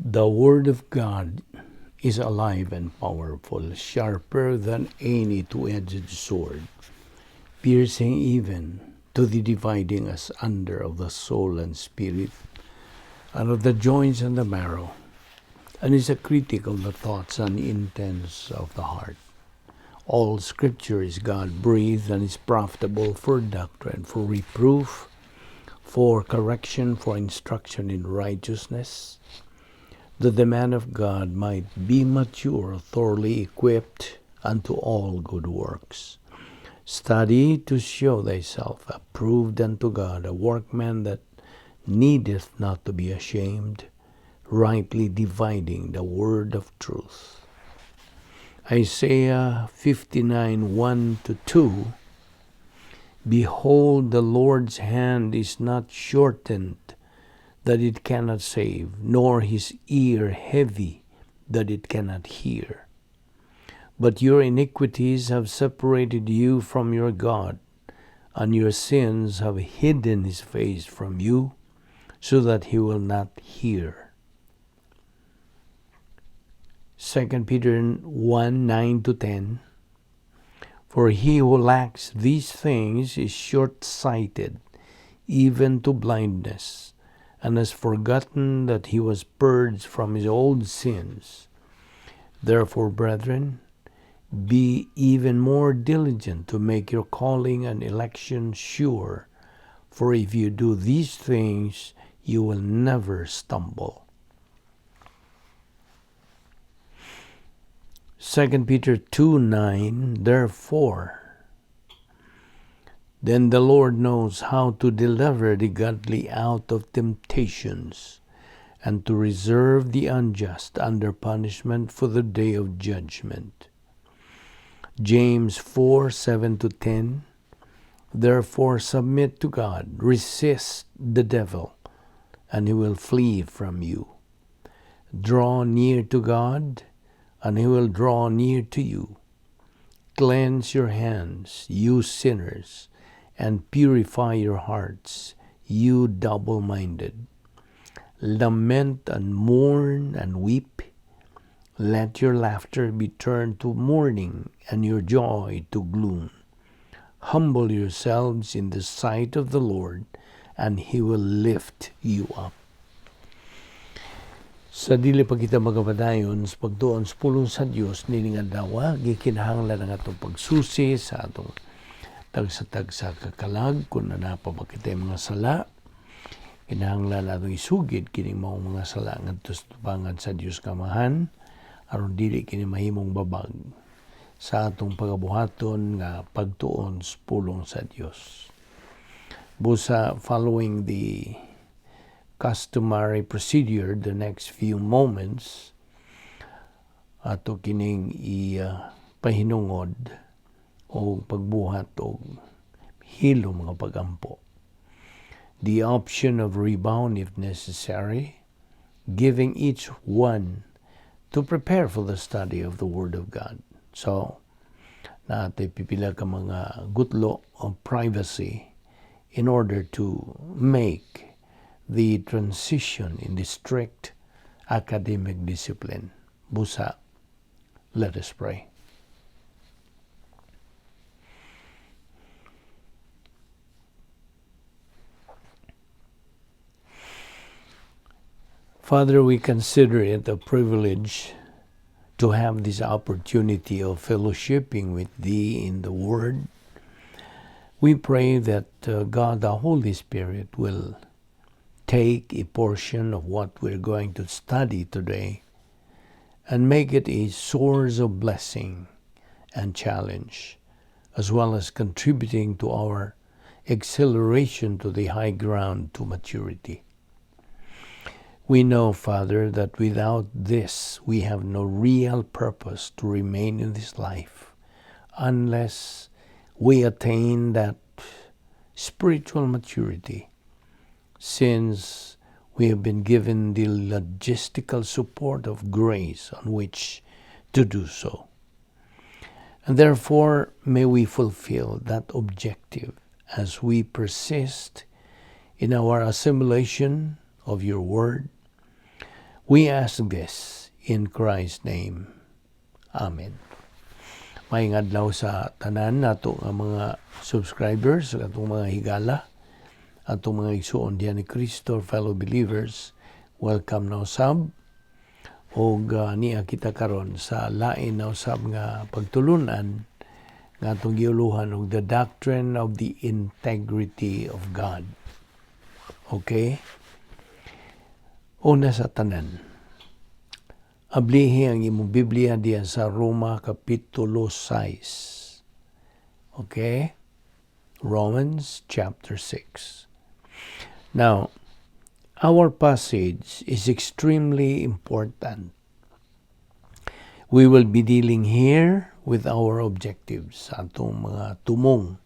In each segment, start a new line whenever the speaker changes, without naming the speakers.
The Word of God is alive and powerful, sharper than any two-edged sword, piercing even to the dividing asunder of the soul and spirit, and of the joints and the marrow, and is a critic of the thoughts and intents of the heart. All Scripture is God-breathed and is profitable for doctrine, for reproof, for correction, for instruction in righteousness, that the man of God might be mature, thoroughly equipped unto all good works. Study to show thyself approved unto God, a workman that needeth not to be ashamed, rightly dividing the word of truth. Isaiah 59:1-2. Behold, the Lord's hand is not shortened, that it cannot save, nor his ear heavy, that it cannot hear. But your iniquities have separated you from your God, and your sins have hidden his face from you, so that he will not hear. 2 Peter 1:9-10. For he who lacks these things is short-sighted, even to blindness, and has forgotten that he was purged from his old sins. Therefore, brethren, be even more diligent to make your calling and election sure, for if you do these things, you will never stumble. 2 Peter 2:9. Therefore, then the Lord knows how to deliver the godly out of temptations, and to reserve the unjust under punishment for the day of judgment. James 4:7-10. Therefore submit to God, resist the devil, and he will flee from you. Draw near to God, and he will draw near to you. Cleanse your hands, you sinners, and purify your hearts, you double-minded. Lament and mourn and weep. Let your laughter be turned to mourning and your joy to gloom. Humble yourselves in the sight of the Lord, and he will lift you up. Sa dili pa kita magapadayon sa pagtuon sa pulong sa Dios nining adlaw, gikinahanglan ang atong pagsusi sa atong tagsa-tagsa kakalag kung naa pa ba kitay mga sala. Kinahanglan atong isugid kining maong mga sala ngadto sa tubangan sa Dios Kamahan aron dili kini mahimong babag sa atong pagabuhaton nga pagtuon sa pulong sa Dios. Busa, following the customary procedure, the next few moments ato kining i-pahinungod o pagbuhat og hilom nga pagampo. The option of rebound if necessary, giving each one to prepare for the study of the Word of God. So, naa tay pipila ka mga gutlo of privacy in order to make the transition in the strict academic discipline. Busa, let us pray. Father, we consider it a privilege to have this opportunity of fellowshipping with Thee in the Word. We pray that God, the Holy Spirit, will take a portion of what we're going to study today and make it a source of blessing and challenge, as well as contributing to our acceleration to the high ground to maturity. We know, Father, that without this, we have no real purpose to remain in this life unless we attain that spiritual maturity, since we have been given the logistical support of grace on which to do so. And therefore, may we fulfill that objective as we persist in our assimilation of your word. We ask this in Christ's name. Amen. Maayong adlaw sa tanan nato nga mga subscribers, atong mga higala, atong mga igsuon diha ni Kristo, fellow believers. Welcome na usab og niya kita karon sa lain na usab nga pagtulunan nga atong giuluhan og the doctrine of the integrity of God. Okay? Una sa tanan, ablihi ang imong Biblia diya sa Roma Kapitulo 6. Okay? Romans chapter 6. Now, our passage is extremely important. We will be dealing here with our objectives, atong mga tumong.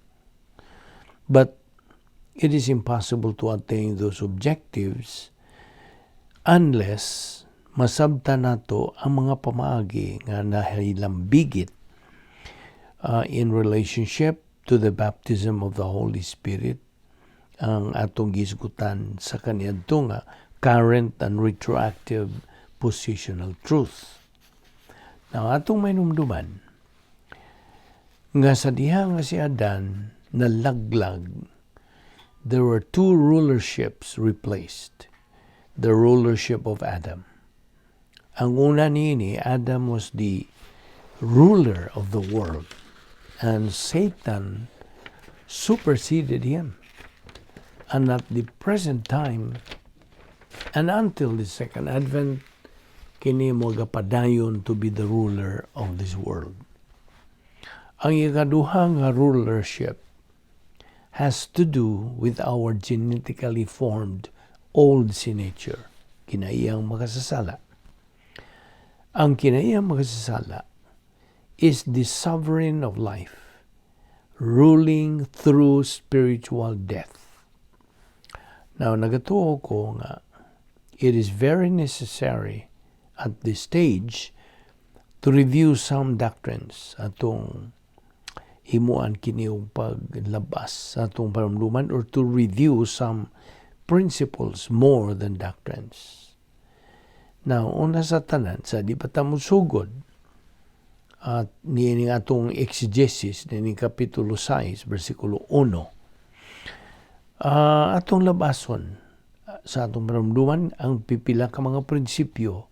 But it is impossible to attain those objectives unless masabtan nato ang mga pamaagi nga nahilambigit in relationship to the baptism of the Holy Spirit, ang atong gisgutan sa kaniadto nga current and retroactive positional truth. Now, atong mahinumduman nga sa diha nga si Adan nalaglag, there were two rulerships replaced the rulership of Adam. Ang una niini, Adam was the ruler of the world and Satan superseded him. And at the present time, and until the second advent, kini mo gapadayon to be the ruler of this world. Ang ikaduha nga rulership has to do with our genetically formed old sin nature, kinaiyang makasasala. Ang kinaiyang makasasala is the sovereign of life, ruling through spiritual death. Now, nagatuo ko nga it is very necessary at this stage to review some doctrines, atong himuan kini og paglabas sa atong panumduman, or to review some principles more than doctrines. Now, una sa tanan, sa di pa ta sugod at niini atong exegesis niini Kapitulo 6 versikulo 1, atong labason sa atong panumduman ang pipila ka mga prinsipyo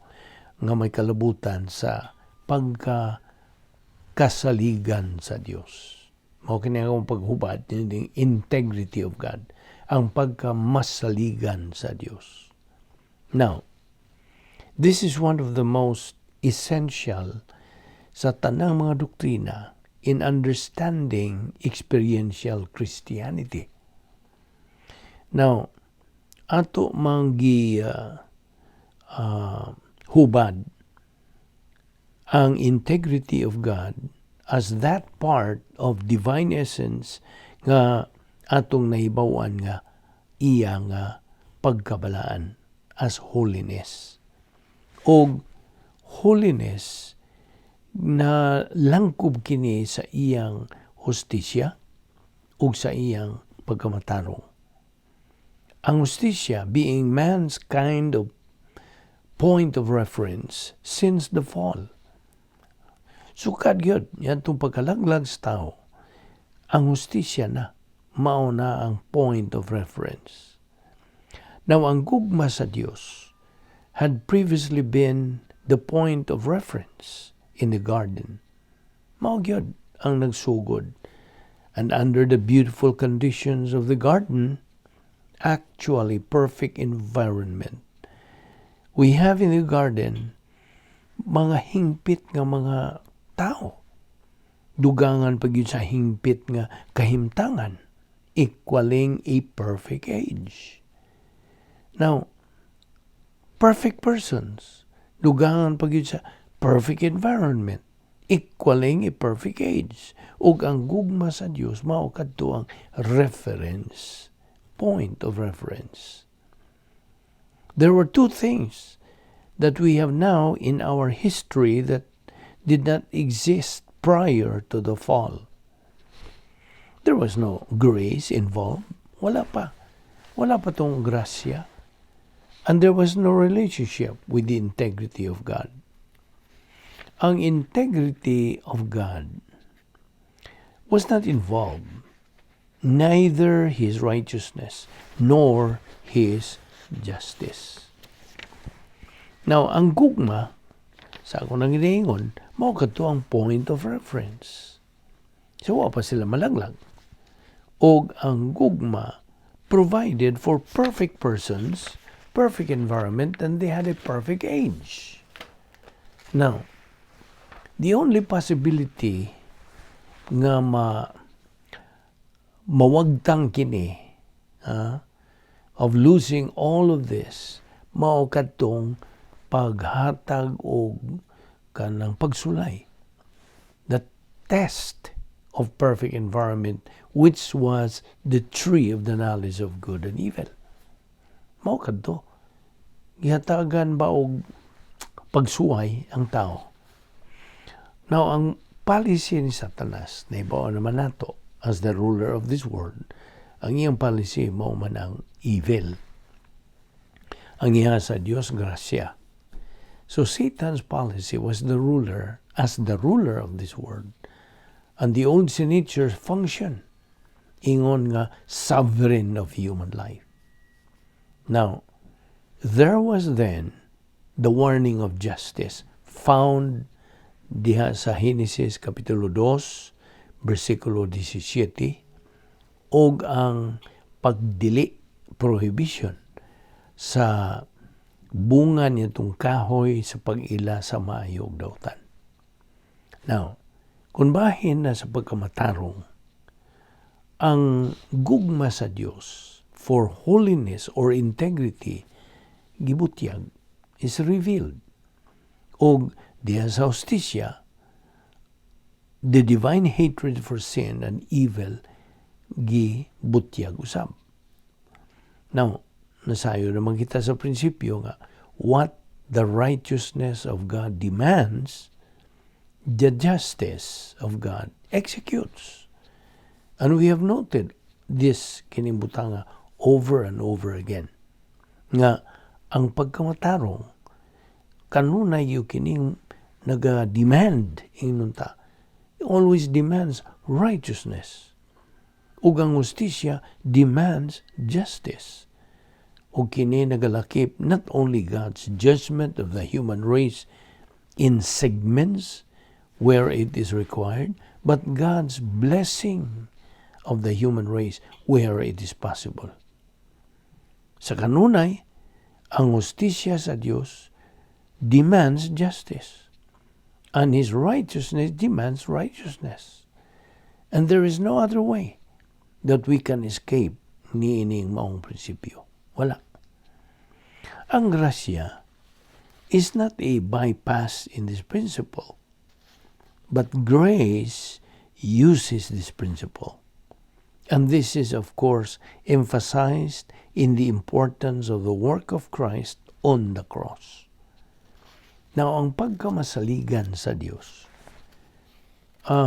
nga may kalabutan sa pagka kasaligan sa Dios. Mao kini akong paghubad nining integrity of God, ang pagkamasaligan sa Dios. Now, this is one of the most essential sa tanang mga doktrina in understanding experiential Christianity. Now, ato mang gi hubad ang integrity of God as that part of divine essence nga atong nahibaw-an nga iya nga pagkabalaan as holiness. Og holiness na langkob kini sa iyang hustisya ug sa iyang pagkamatarong. Ang hustisya being man's kind of point of reference since the fall. Sukad gyud yantong pagkalaglag sa tao, ang hustisya na mao na ang point of reference. Now, ang gugma sa Dios had previously been the point of reference in the garden. Mao gyud ang nagsugod. And under the beautiful conditions of the garden, actually perfect environment, we have in the garden mga hingpit nga mga tao. Dugangan pa gyud sa hingpit nga kahimtangan, equaling a perfect age. Now, perfect persons, dugangan pa gyud sa perfect environment, equaling a perfect age. Ug ang gugma sa Dios mao kadto ang reference, point of reference. There were two things that we have now in our history that did not exist prior to the fall. There was no grace involved. Wala pa. Wala pa tong grasya. And there was no relationship with the integrity of God. Ang integrity of God was not involved, neither His righteousness nor His justice. Now, ang gugma, sa ako nang ginaingon, mao kadto ang point of reference. So, wa pa sila malaglag. Og ang gugma provided for perfect persons, perfect environment, and they had a perfect age. Now, the only possibility nga mawagtang kini of losing all of this mao kadtong paghatag og kanang pagsulay, the test of perfect environment, which was the tree of the knowledge of good and evil. Mao kadto gihatagan ba og pagsuway ang tao. Now, ang policy ni Satanas, naibaw naman nato, as the ruler of this world, ang iyang policy mao man ang evil. Ang iya sa Dios, grasya. So Satan's policy was the ruler, as the ruler of this world. And the old sin nature's function, ingon nga sovereign of human life. Now, there was then the warning of justice found diha sa Genesis Kapitulo 2, versikulo 17, og ang pagdili, prohibition sa bunga nitong kahoy sa pag-ila sa maayo ug dautan. Now, kung bahin na sa pagkamatarong, ang gugma sa Dios for holiness or integrity gibutyag, is revealed. Og diha sa hustisya, the divine hatred for sin and evil gibutyag usab. Now, nasayo naman kita sa prinsipyo nga what the righteousness of God demands, the justice of God executes. And we have noted this kining butanga over and over again. Nga ang pagkamatarong kanunay gyud kining naga-demand, ingnon ta, always demands righteousness. Ug ang hustisya demands justice. Ug kini nagalakip not only God's judgment of the human race in segments where it is required, but God's blessing of the human race where it is possible. Sa kanunay, ang hustisya sa Dios demands justice, and His righteousness demands righteousness. And there is no other way that we can escape niining maong prinsipyo. Wala. Ang grasya is not a bypass in this principle, but grace uses this principle. And this is, of course, emphasized in the importance of the work of Christ on the cross. Now, ang pagkamasaligan sa Dios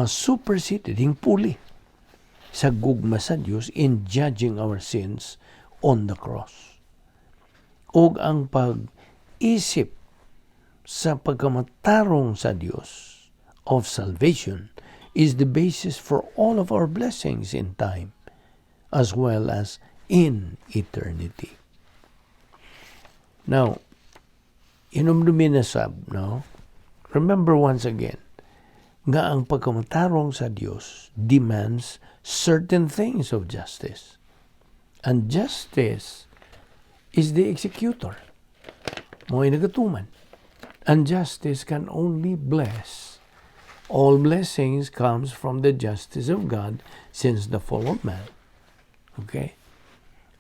superseded, hingpuli sa gugma sa Dios in judging our sins on the cross. Og ang pag-isip sa pagkamatarong sa Dios of salvation is the basis for all of our blessings in time as well as in eternity. Now, hinumdumin na sab, no? Remember once again, nga ang pagkamatarong sa Dios demands certain things of justice. And justice is the executor. Mo'y nagatuman. And justice can only bless. All blessings comes from the justice of God since the fall of man. Okay?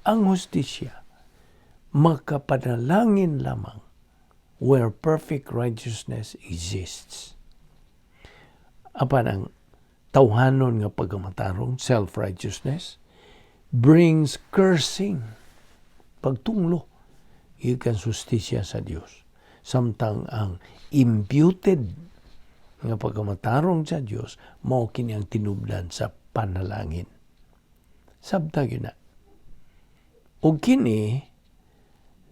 Ang hustisya makapanalangin lamang where perfect righteousness exists. Apan ang tawhanon nga pagkamatarong, self-righteousness, brings cursing, pagtunglo, gikan hustisya sa Dios. Samtang ang imputed nga pagkamatarong sa Dios mao kini ang tinubdan sa panalangin. Sabta gyud na. Ug kini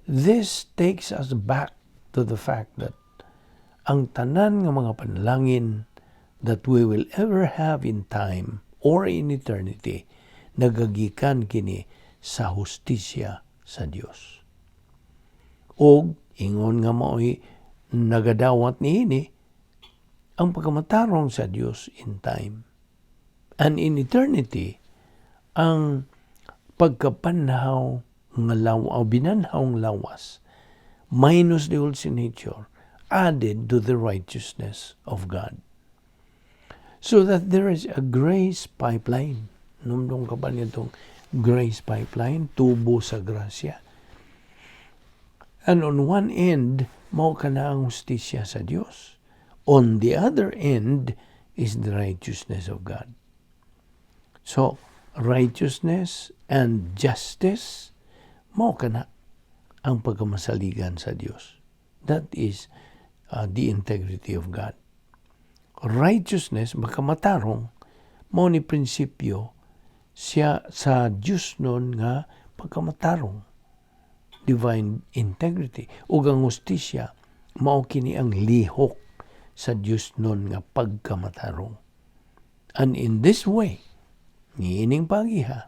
This takes us back to the fact that ang tanan nga mga panalangin that we will ever have in time or in eternity, nagagikan kini sa hustisya sa Dios. Og ingon nga mao'y nagadawat niini ang pagkamatarong sa Dios in time. And in eternity, ang pagkapanhaw nga law o binanhawng lawas minus the old sin nature added to the righteousness of God. So that there is a grace pipeline. Numdong ka ba nitong grace pipeline? Tubo sa grasya. And on one end, mao kana ang hustisya sa Dios. On the other end is the righteousness of God. So, righteousness and justice, mao kana ang pagkamasaligan sa Dios. That is the integrity of God. Righteousness, makamatarong, mao ni prinsipyo siya sa Diyos nun nga pagkamatarong. Divine integrity. Ug ang hustisya, mao kini ang lihok sa Diyos nun nga pagkamatarong. And in this way, niining pagiha,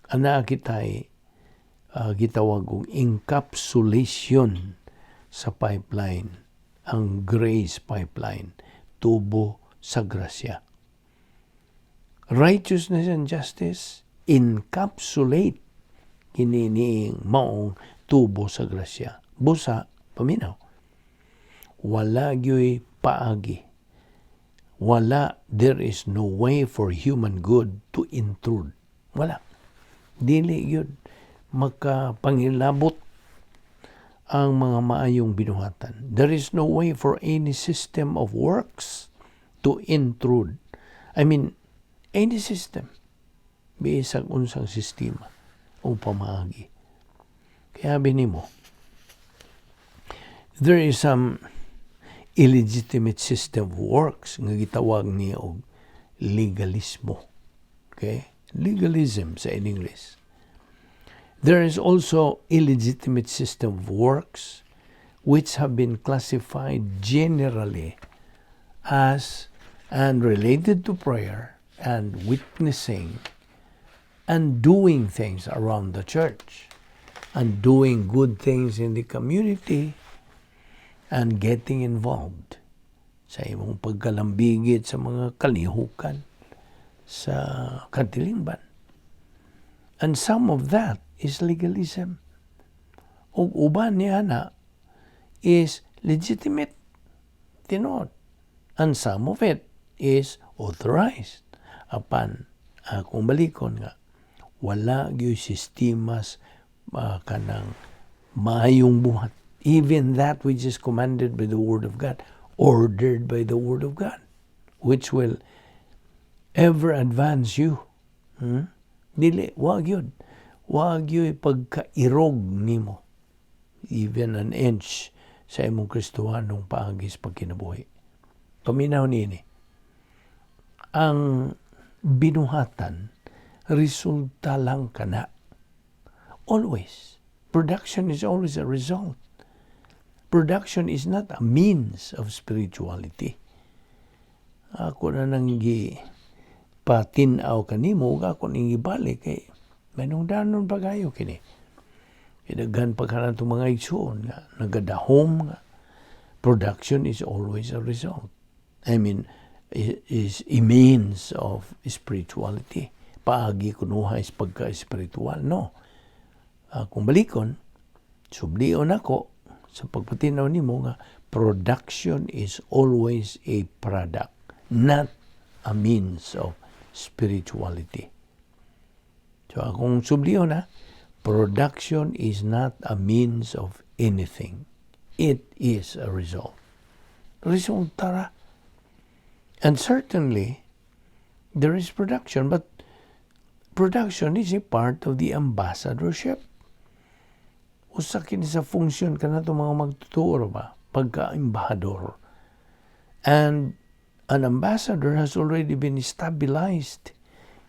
ana kitay gitawag og encapsulation sa pipeline, ang grace pipeline, tubo sa grasya. Righteousness and justice encapsulate kini niing maong tubo sa grasya. Busa, paminaw. Wala gyoy paagi. Wala, there is no way for human good to intrude. Wala. Dili gyud makapangilabot ang mga maayong binuhatan. There is no way for any system of works to intrude. I mean, any system. Bisag unsang sistema o pamaagi. Kaya mo, there is some illegitimate system of works nga gitawag ni og legalismo. Okay? Legalism sa in English. There is also illegitimate system of works which have been classified generally as and related to prayer and witnessing and doing things around the church and doing good things in the community and getting involved sa imong pagkalambigit sa mga kalihukan sa katilingban. And some of that is legalism. Ug uban niya na is legitimate. Tinuod. And some of it is authorized. Apan, kung balikon nga, wala gyud sistemas kanang maayong buhat. Even that which is commanded by the Word of God, ordered by the Word of God, which will ever advance you. Dili, wa gyud. Wa gyud pagkairog nimo even an inch sa imong Kristohanong paagi sa pagkinabuhi. Paminaw niini. Ang binuhatan, resulta lang kana. Always. Production is always a result. Production is not a means of spirituality. Ako na nang gi patinaw kanimo ug ako ning gibalik kay manungdanon pa kayo kini. Daghan pa ka itong mga igsuon nga nagadahom nga production is always a result. I mean, is a means of spirituality. Paagi kunuha is pagka-spiritual. No. Kung balikon, sublion ako sa pagpatinaw nimo nga production is always a product, not a means of spirituality. So akong sublion na, production is not a means of anything. It is a result. Resulta ra. And certainly, there is production, but production is a part of the ambassadorship. Usa kini sa funksyon kanato mga magtuturo ba pagka-embahador. And an ambassador has already been stabilized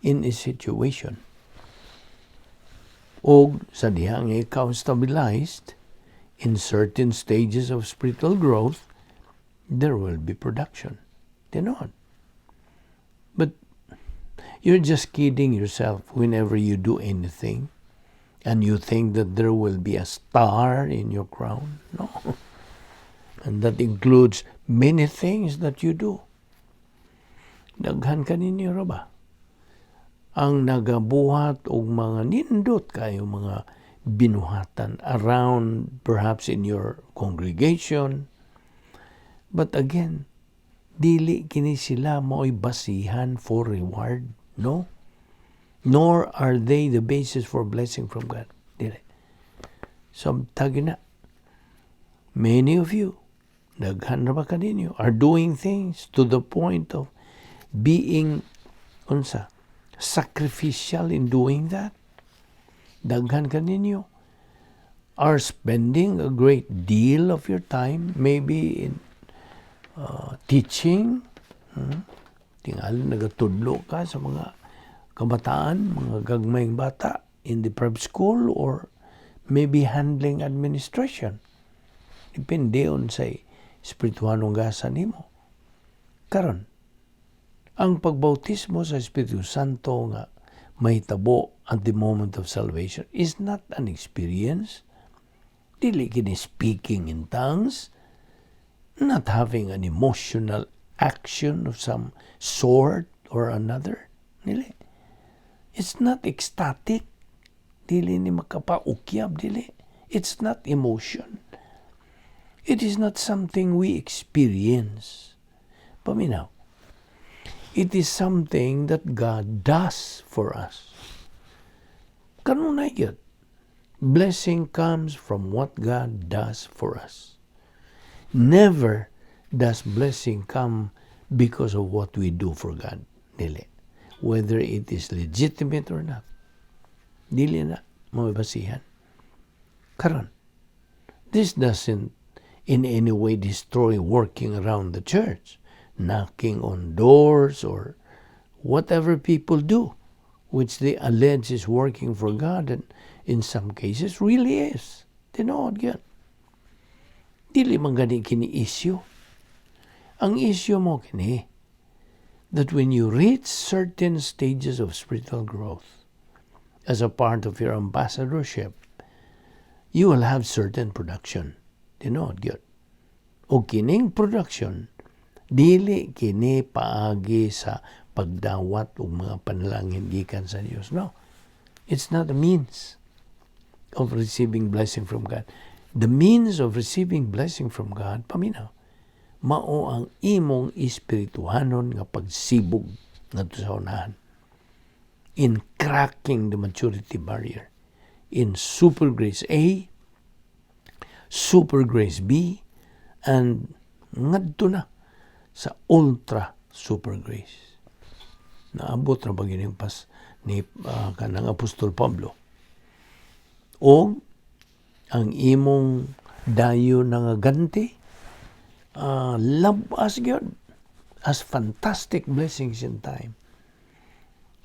in a situation. Og sa diha nga ikaw stabilized in certain stages of spiritual growth, there will be production. Tinuod. But you're just kidding yourself whenever you do anything and you think that there will be a star in your crown. No. And that includes many things that you do. Daghan kaninyo ra ba ang nagabuhat og mga nindot kayo mga binuhatan around, perhaps in your congregation? But again, dili kini sila mao'y basihan for reward, no? Nor are they the basis for blessing from God. Dili. Samtang na many of you, daghan ra ba kaninyo, are doing things to the point of being unsa, sacrificial in doing that. Daghan kaninyo are spending a great deal of your time maybe in teaching. Tingali nagatudlo ka sa mga kabataan, mga gagmayng bata in the prep school or maybe handling administration. Depende unsay espirituhanong gasa nimo. Karon, ang pagbautismo sa Espiritu Santo nga mahitabo at the moment of salvation is not an experience. Dili kini speaking in tongues, not having an emotional action of some sort or another. Dili. It's not ecstatic. Dili ni makapaukyab, dili. It's not emotion. It is not something we experience. Paminaw. It is something that God does for us. Kanunay gyud. Blessing comes from what God does for us. Never does blessing come because of what we do for God. Dili. Whether it is legitimate or not. Dili na mabasihan. Karon, this doesn't in any way destroy working around the church, knocking on doors or whatever people do, which they allege is working for God and in some cases really is. Tinuod gyud. Dili man gani kini issue. Ang issue mao kini that when you reach certain stages of spiritual growth as a part of your ambassadorship, you will have certain production. Tinuod gyud. O kining production, dili kini paagi sa pagdawat og mga panalangin gikan sa Dios. No. It's not a means of receiving blessing from God. The means of receiving blessing from God, paminaw, mao ang imong espirituhanon nga pagsibog ngadto sa unahan in cracking the maturity barrier in super grace A, super grace B, and ngadto na sa ultra super grace. Naabot ra ba gining pas ni kanang Apostol Pablo? O ang imong dayon nga ganti, labas gyud as fantastic blessings in time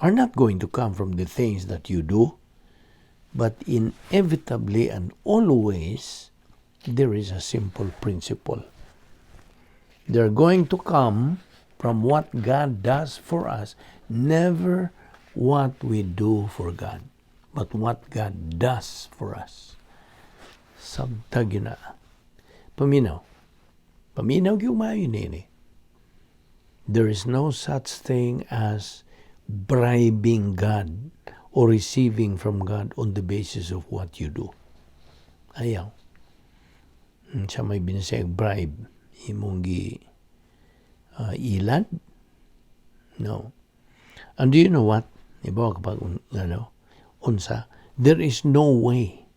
are not going to come from the things that you do, but inevitably and always there is a simple principle. They're going to come from what God does for us, never what we do for God, but what God does for us. Sabtag yun na. Paminaw. Paminaw gyud maayo nini. There is no such thing as bribing God or receiving from God on the basis of what you do. Ayaw. Sa may binisayag bribe, imong gi ilad? No. And do you know what? Iba kapag ano, unsa, there is no way,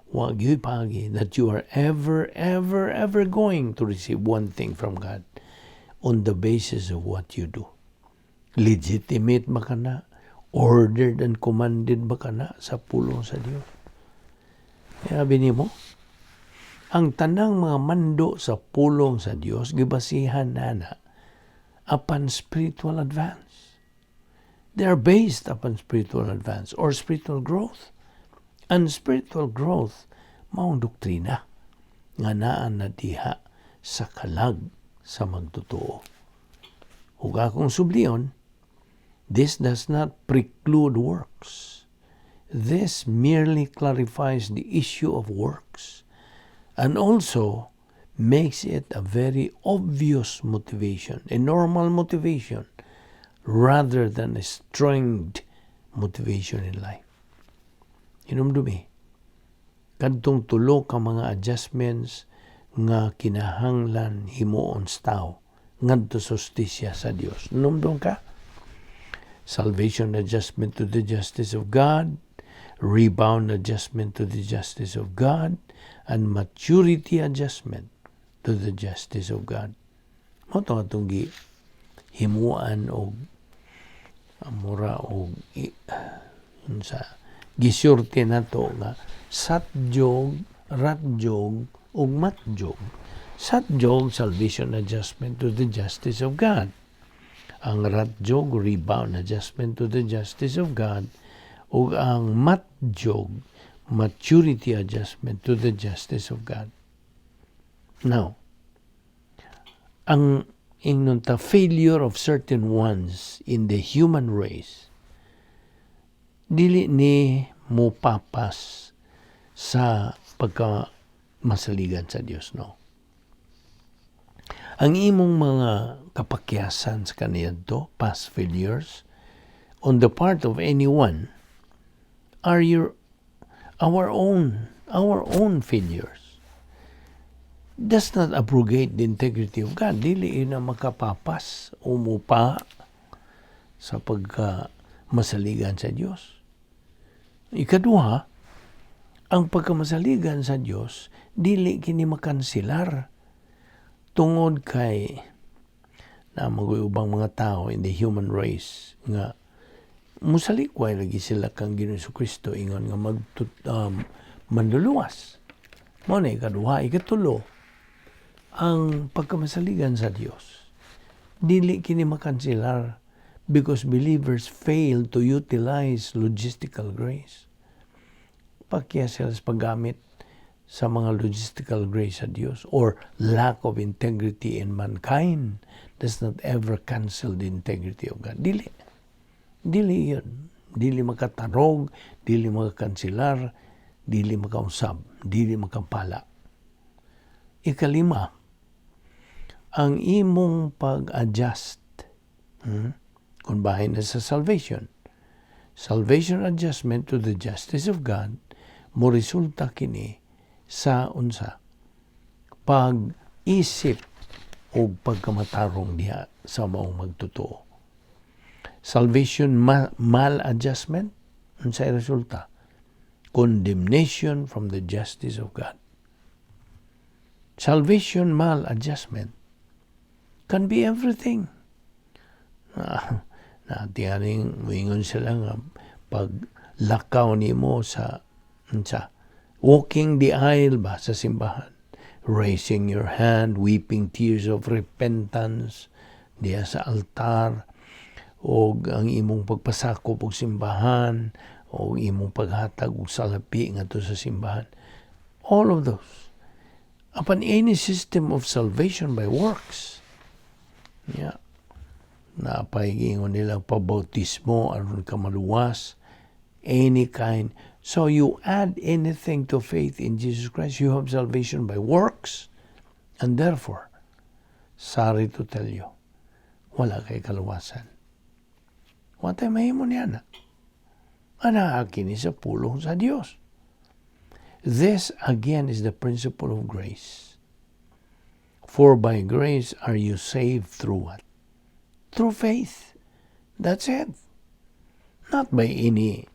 wa gyud paagi that you are ever, ever, ever going to receive one thing from God on the basis of what you do. Legitimate ba ka na? Ordered and commanded ba ka na sa pulong sa Dios? Sabi nimo, ang tanang mga mando sa pulong sa Dios gibasihan na na upon spiritual advance. They are based upon spiritual advance or spiritual growth. And spiritual growth maong doktrina nga naa na diha sa kalag sa magtotoo. Ug akong sublion, this does not preclude works. This merely clarifies the issue of works and also makes it a very obvious motivation, a normal motivation, rather than a stringed motivation in life. Hinumdumi, kadtong tulo ka mga adjustments nga kinahanglan himuon sa tao ngadto sa hustisya sa Dios. Numdum ka? Salvation adjustment to the justice of God, rebound adjustment to the justice of God, and maturity adjustment to the justice of God. Mao to atong gi himuan og mura og unsa gisurti nato nga satjog, ratjog ug matjog. Satjog, salvation adjustment to the justice of God. Ang ratjog, rebound adjustment to the justice of God, ug ang matjog, maturity adjustment to the justice of God. Now, ang ingnon ta failure of certain ones in the human race dili ni mo papas sa pagka masaligan sa Dios, no. Ang imong mga kapakyasan sa kaniadto, past failures on the part of anyone, are your our own failures does not abrogate the integrity of God. Dili na makapapas o mupa sa pagka masaligan sa Dios. Ikaduha, ang pagkamasaligan sa Dios dili kini makansilar tungod kay na ubang mga tao in the human race nga musalikway lagi sila kang Ginoong Kristo ingon nga mag manluluwas. Mao na ikaduha. Ikatulo, ang pagkamasaligan sa Dios dili kini makansilar because believers fail to utilize logistical grace. Pakya sila sa paggamit sa mga logistical grace sa Dios or lack of integrity in mankind does not ever cancel the integrity of God. Dili. Dili yun. Dili makatarog, dili makakansilar, dili makausab, dili makapala. Ikalima, ang imong pag-adjust, kung bahin na sa salvation, salvation adjustment to the justice of God, mo resulta kini sa unsa? Pag-isip o pagkamatarong diha sa maong magtotoo. Salvation maladjustment, unsay resulta? Condemnation from the justice of God. Salvation maladjustment can be everything. Na tiyaning muingon sila nga pag lakaw nimo sa unsa, walking the aisle ba sa simbahan, raising your hand, weeping tears of repentance diya sa altar, o ang imong pagpasakop og simbahan o imong paghatag og salapi ngadto sa simbahan, all of those, upon any system of salvation by works, yeah, napay giingon nila pabautismo aron ka maluwas, any kind. So you add anything to faith in Jesus Christ, you have salvation by works, and therefore, sorry to tell you, wala kay kaluwasan. Wa tay mahimo niya na. Ana kini sa pulong sa Dios. This again is the principle of grace. For by grace are you saved through what? Through faith. That's it. Not by any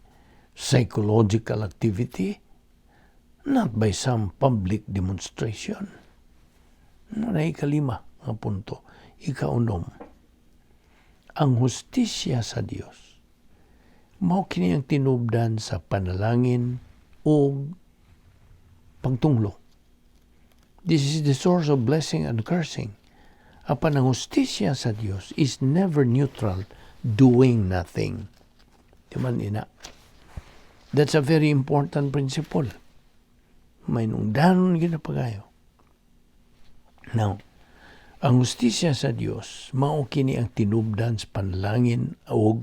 psychological activity, not by some public demonstration. Na ikalima nga punto. Ikaunom, ang hustisya sa Dios mao kini ang tinubdan sa panalangin o pagtunglo. This is the source of blessing and cursing. Apan ang hustisya sa Dios is never neutral, doing nothing. Di man ina. That's a very important principle. Mainungdanon gyud na pagayo. Now, ang hustisya sa Dios mao kini ang tinubdan sa panalangin og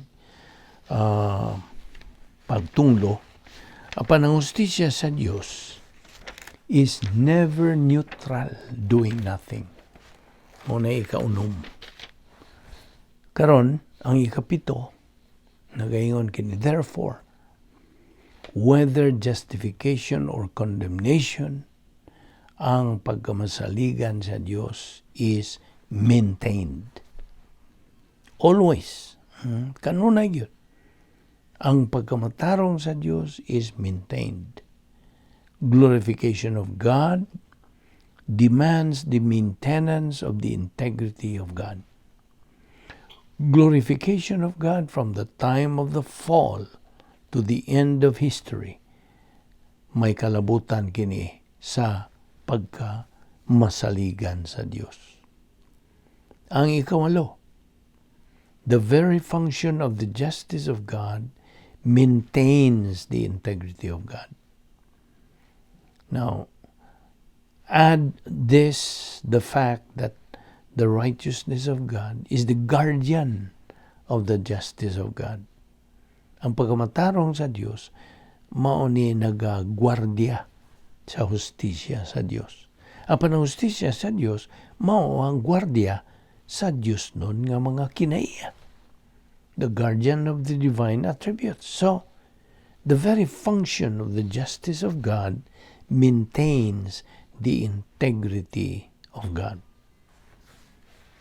pagtunglo. Apan ang hustisya sa Dios is never neutral, doing nothing. Mao na ikaunom. Karon, ang ikapito, nagaingon kini, "Therefore, whether justification or condemnation, ang pagkamasaligan sa Dios is maintained." Always. Kanunay gyud. Ang pagkamatarong sa Dios is maintained. Glorification of God demands the maintenance of the integrity of God. Glorification of God from the time of the fall to the end of history may kalabutan kini sa pagka masaligan sa Dios. Ang ikawalo, the very function of the justice of God maintains the integrity of God. Now, add this, the fact that the righteousness of God is the guardian of the justice of God. Ang pagkamatarong sa Dios mao ni nagagwardiya sa hustisya sa Dios. Apan ang hustisya sa Dios mao ang gwardiya sa Dios nun nga mga kinaiya. The guardian of the divine attributes. So, the very function of the justice of God maintains the integrity of God.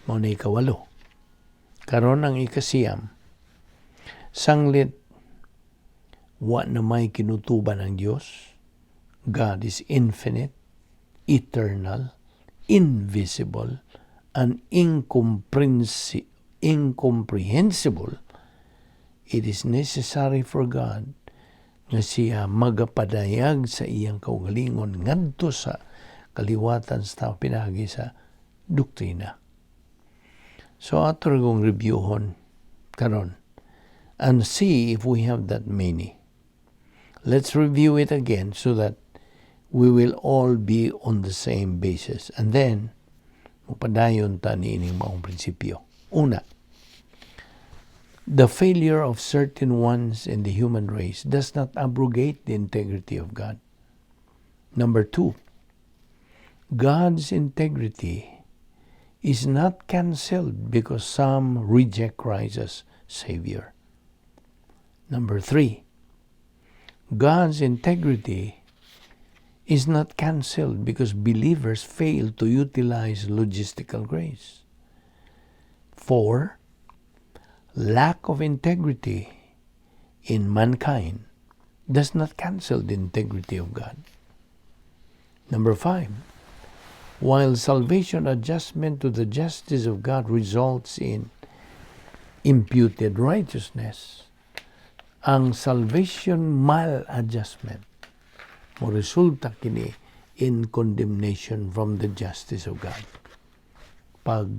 Mao na ikawalo. Karon, ang ikasiyam, sanglit wa na may kinutuban ang Dios. God is infinite, eternal, invisible, and incomprehensible. It is necessary for God nga siya magapadayag sa iyang kaugalingon ngadto sa kaliwatan sa tao pinagi sa doktrina. So ato kong reviewhon karon and see if we have that many. Let's review it again so that we will all be on the same basis. And then, mupadayon ta niining maong prinsipyo. Una, the failure of certain ones in the human race does not abrogate the integrity of God. Number two, God's integrity is not cancelled because some reject Christ as Savior. Number three, God's integrity is not cancelled because believers fail to utilize logistical grace. Four, lack of integrity in mankind does not cancel the integrity of God. Number five, while salvation adjustment to the justice of God results in imputed righteousness, ang salvation maladjustment mo resulta kini in condemnation from the justice of God. Pag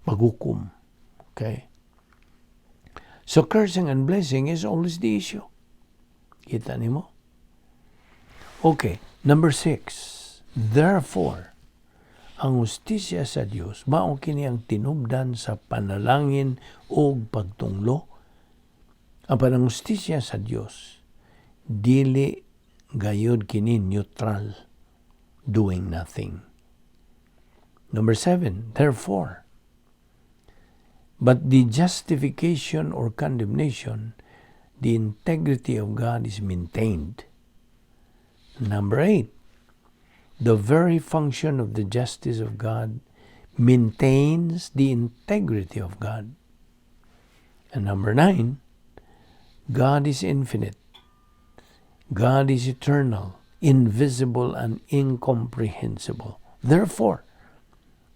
paghukom. Okay? So cursing and blessing is always the issue. Kita nimo? Okay, number six. Therefore, ang hustisya sa Dios mao kini ang tinubdan sa panalangin ug pagtunglo. Apan ang hustisya sa Dios dili gayud kini neutral, doing nothing. Number seven, therefore, but the justification or condemnation, the integrity of God is maintained. Number eight, the very function of the justice of God maintains the integrity of God. And number nine, God is infinite. God is eternal, invisible, and incomprehensible. Therefore,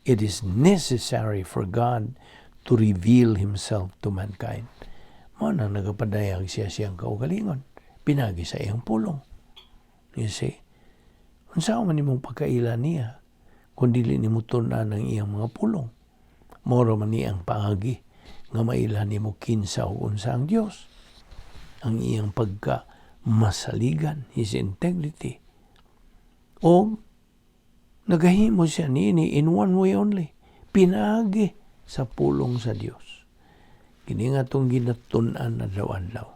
it is necessary for God to reveal Himself to mankind. Mao na nagapadayag siya siyang kaugalingon. Pinagi sa iyang pulong. You see? Unsa man nimong pagkaila niya kung dili nimo tun-an ang iyang mga pulong? Mao man ni ang paagi nga maila nimo kinsa ug unsa ang Dios. Ang iyang pagka masaligan, his integrity. O nagahimo siya niini in one way only, pinaagi sa pulong sa Dios. Kini nga atong ginatun-an adlaw-adlaw.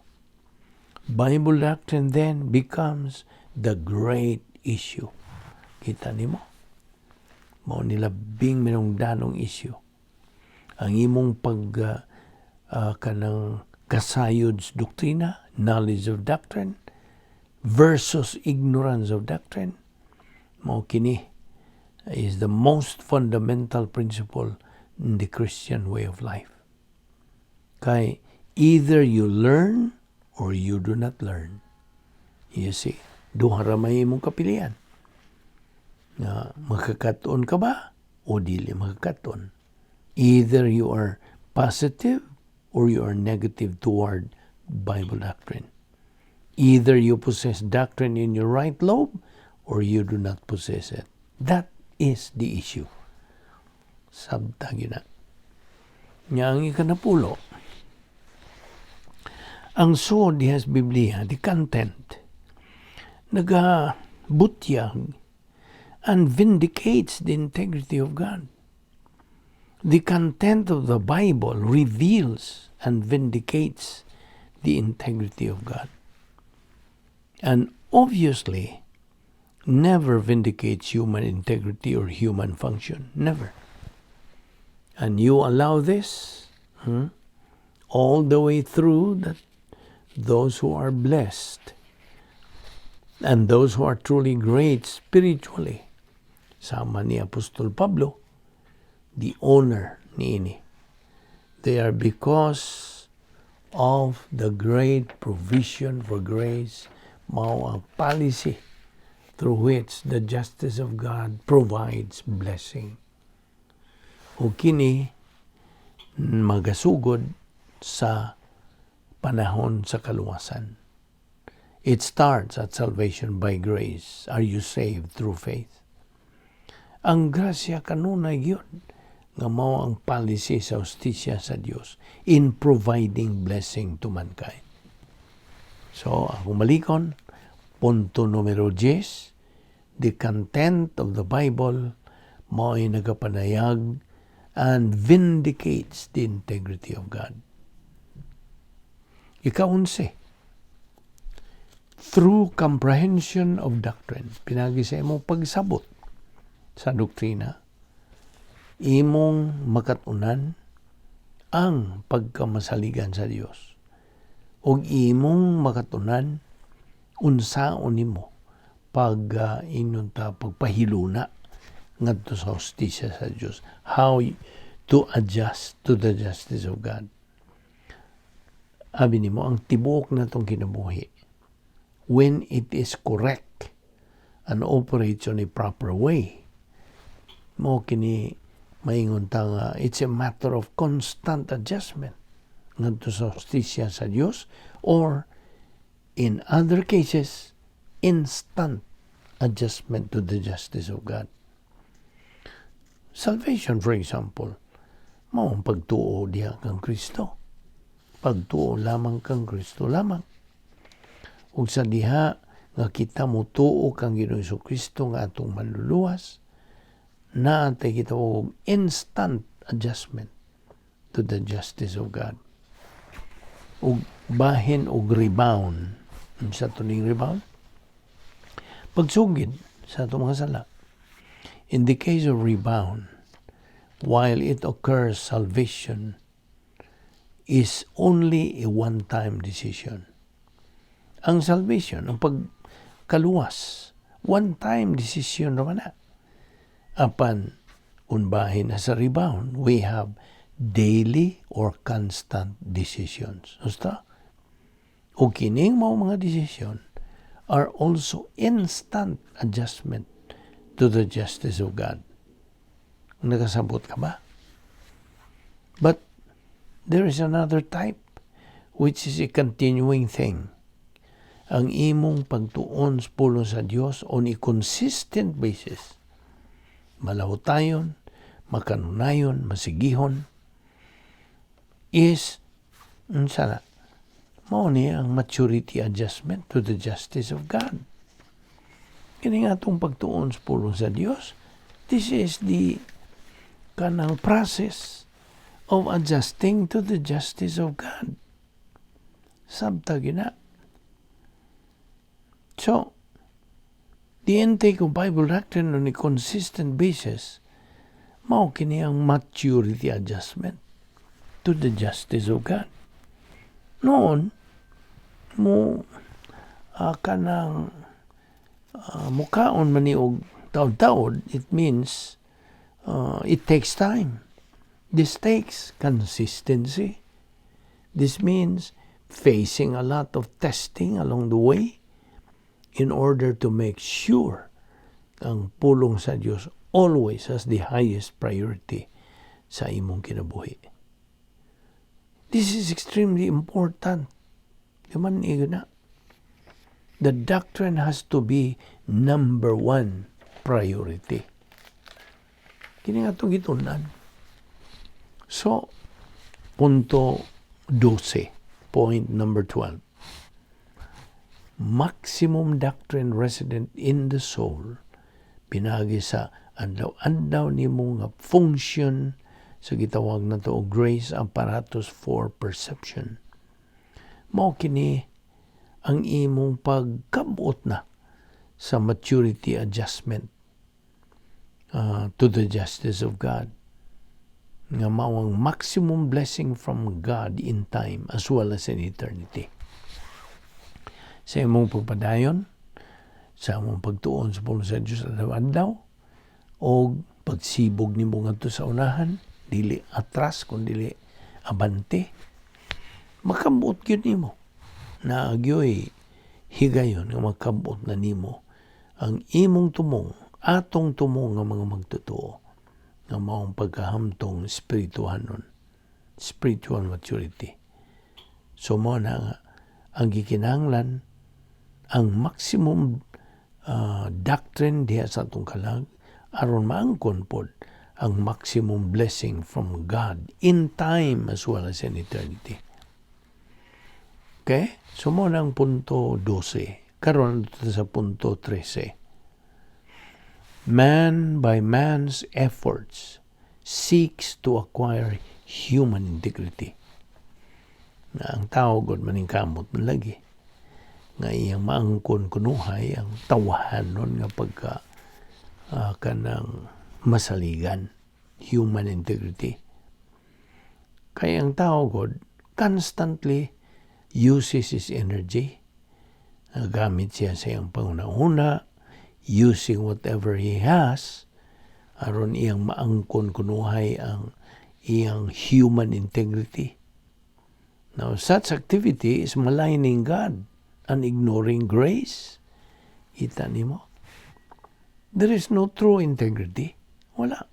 Bible doctrine then becomes the great issue. Kita nimo? Mao ni labing minungdanong issue. Ang imong pag kanang kasayod sa doktrina, knowledge of doctrine, versus ignorance of doctrine, mao kini is the most fundamental principle in the Christian way of life. Kay either you learn or you do not learn. You see, duha ra may imong kapilian. Nga makakaton ka ba o dili makakaton? Either you are positive or you are negative toward Bible doctrine. Either you possess doctrine in your right lobe or you do not possess it. That is the issue. Sabta gyud na. Nya ang ikanapulo, ang suod diha sa Biblia, the content, nagabutyag and vindicates the integrity of God. The content of the Bible reveals and vindicates the integrity of God. And obviously, never vindicates human integrity or human function. Never. And you allow this all the way through that those who are blessed and those who are truly great spiritually, sama ni Apostol Pablo, the owner niini. They are because of the great provision for grace, mao ang policy through which the justice of God provides blessing. O kini magasugod sa panahon sa kaluwasan. It starts at salvation by grace. Are you saved through faith? Ang grasya kanunay gyud nga mao ang policy sa hustisya sa Dios in providing blessing to mankind. So, akong balikon, punto numero 10, the content of the Bible mao'y nagapanayag and vindicates the integrity of God. Ikaunse, through comprehension of doctrine, pinaagi sa imong pagsabot sa doktrina, imong makatunan ang pagkamasaligan sa Dios ug imong makatunan unsaon nimo pag ingon ta pagpahiluna ngadto sa hustisya sa Dios, how to adjust to the justice of God. Abi nimo, ang tibuok natong kinabuhi, when it is correct and operates on a proper way, mao kini maingon ta nga it's a matter of constant adjustment ngadto sa hustisya sa Dios or, in other cases, instant adjustment to the justice of God. Salvation, for example, mao ang pagtuo diha kang Kristo. Pagtuo lamang kang Kristo lamang. Ug sa diha nga kita motuo kang Ginoong Kristo nga atong manluluwas, naatay kita og instant adjustment to the justice of God. Ug bahin og rebound. Unsa to ning rebound? Pagsugid sa atong mga sala. In the case of rebound, while it occurs, salvation is only a one-time decision. Ang salvation, ang pagkaluwas, one-time decision naman na. Apan, kung bahin na sa rebound, we have daily or constant decisions. Basta, o kining mao mga decision are also instant adjustment to the justice of God. Nakasabot ka ba? But there is another type which is a continuing thing. Ang imong pagtuon sa pulong sa Dios on a consistent basis. Malahutayon, makanunayon, masigihon, is unsa na? Mao ni ang maturity adjustment to the justice of God. Kini nga atong pagtuon sa pulong sa Dios, this is the kanang process of adjusting to the justice of God. Sabta gina. So, the intake of Bible doctrine on a consistent basis, mao kini ang maturity adjustment to the justice of God. Noon, mo kanang mukaon man ni og taod-taod, it means it takes time. This takes consistency. This means facing a lot of testing along the way in order to make sure ang pulong sa Dios always has the highest priority sa imong kinabuhi. This is extremely important. Di man na. The doctrine has to be number one priority. Kini nga itong gitunan. So, punto 12, point number 12. Maximum doctrine resident in the soul, pinagi sa adlaw-adlaw nimo nga function sa gitawag na to grace apparatus for perception. Mao kini ang imong pagkabot na sa maturity adjustment to the justice of God nga mao ang maximum blessing from God in time as well as in eternity. Sa imong pagpadayon, sa imong pagtuon sa pulong sa Dios adlaw-adlaw, o pagsibog nimo ngadto sa unahan, dili atras kun dili abante, makabot gyud nimo. Naagyoy higayon nga makabot na nimo ang imong tumong, atong tumong nga mga magtotoo nga maong pagkahamtong espirituhanon, spiritual maturity. So mo na nga ang gikinahanglan ang maximum doctrine diha sa atong kalag aron maangkon pod ang maximum blessing from God in time as well as in eternity. Okay? So mo na ang punto 12. Karon sa punto 13. Man by man's efforts seeks to acquire human integrity. Nga ang tao god maningkamot man lagi nga iyang maangkon kunuhay ang tawahanon nga pagka kanang masaligan, human integrity. Kaya ang tao god constantly uses his energy. Gamit siya sa iyang panguna-una, using whatever he has, aron iyang maangkon kunuhay ang iyang human integrity. Now, such activity is maligning God and ignoring grace. Kita nimo? There is no true integrity. Wala.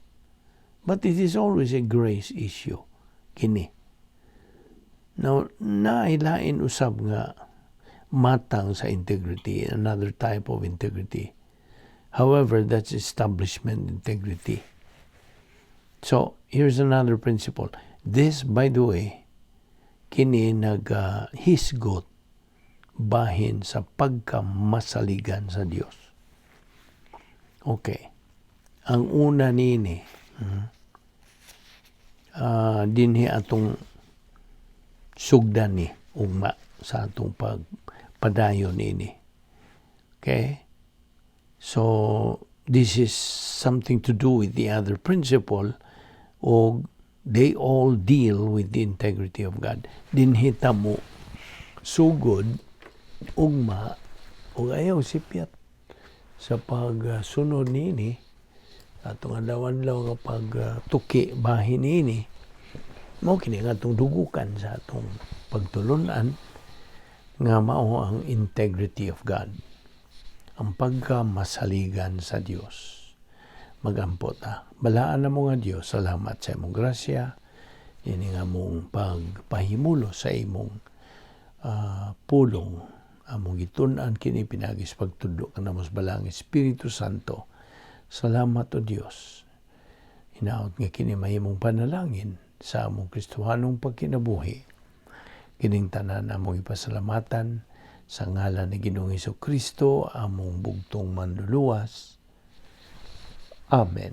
But it is always a grace issue. Kini. Now, nailain usab nga matang sa integrity, another type of integrity. However, that's establishment integrity. So, here's another principle. This, by the way, kini nag-hisgot bahin sa pagkamasaligan sa Dios. Okay. Ang una nini, dinhi atong sugdan ni ugma sa atong pagpadayon nini. Okay? So, this is something to do with the other principle o they all deal with the integrity of God. Dinhi ta mo sugod ugma ug ayaw sipyat sa pagsunod niini atong adlaw-adlaw nga pagtuki bahin niini. Mao kini nga atong dugukan sa atong pagtulunan nga mao ang integrity of God, ang pagkamasaligan sa Dios. Magampo ta. Balaan na mo nga Dios, salamat sa imong grasya ini nga mong pagpahimulo sa imong pulong. Among gitun-an kini pinaagi sa pagtudlo kanamo sa Balaang Espiritu Santo. Salamat, O Dios. Hinaot nga kini mahimong panalangin sa among Kristohanong pagkinabuhi. Kining tanan among ipasalamatan sa ngalan ni Ginoong Kristo, among bugtong Manluluwas. Amen.